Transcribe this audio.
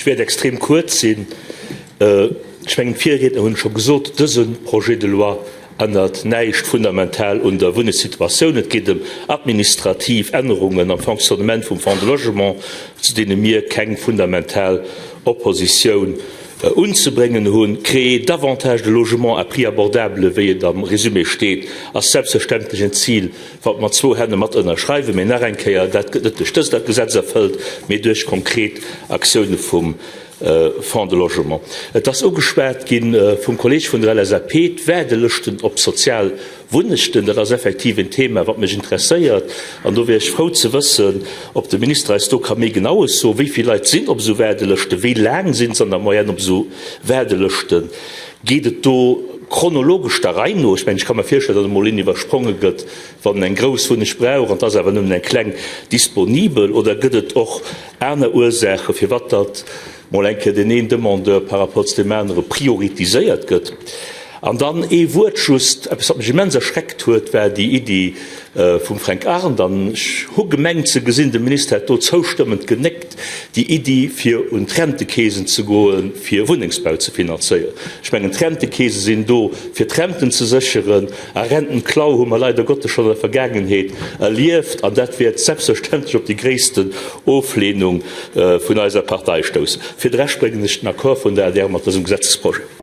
Ech wäert extrem kuerz sinn. Ech mengen, d'Virriedner hunn et scho gesot, dëse Projet de loi ännert näischt fundamental un der Wunnensituatioun. Et geet ëm administrativ Ännerungen am Fonctionnement vum Fonds de Logement, zu deene mir keng fundamental Oppositioun unzebréngen hunn. Créer davantage de logements à prix abordable, wéi et am Résumé steet, ass selbstverständlech en Zil, wat mer zwou Hänne mat ënnerschreiwen. Mee nach eng Kéier, dat gëtt net duerch dëst Gesetz erfëllt, mee duerch konkret Aktioune vum Fonds de Logement. Et ass ugeschwat gi vum Kolleeg vun der LSAP, d'Waardelëschten op sozial Wunnechten. Dat ass effektiv en Thema, wat mech interesséiert. An do wier ech frou ze wëssen, ob de Minister eis do ka méi Genaues soen. Wéi vill Leit sinn op esou Waardelëschten? Wéi laang sinn se an der Moyenne op esou Waardelëschten? Geet et do chronologesch der Rei no? Ech mengen, ech ka mer virstellen, datt emol een iwwerspronge gëtt, wann en eng grouss Wunneg brauch an et ass awer nëmmen eng kleng disponibel. Oder gëtt et och aner Ursaachen, firwat datt mol eng Kéier deen een Demandeur par rapport zu deem anere prioritiséiert gëtt? An dann ee Wuert just, eppes wat mech immens erschreckt huet, war déi Iddi vum Fränk Arndt, an ech hu gemengt ze gesinn, de Minister hätt do zoustëmmend genéckt, déi Iddi fir un d'Rentekeesen ze goen, fir Wunnengsbau ze finanzéieren. Ech mengen, d'Rentekeese sinn do, fir d'Renten ze sécheren, a Rentenklau hu mer leider Gottes schonn an der Vergaangenheet erlieft, an dat wäert selbstverständlech op déi gréissten Oflehnung vun eiser Partei stoussen. Fir de Rescht bréngen ech den Accord vun der adr mat dësem Gesetzesprojet.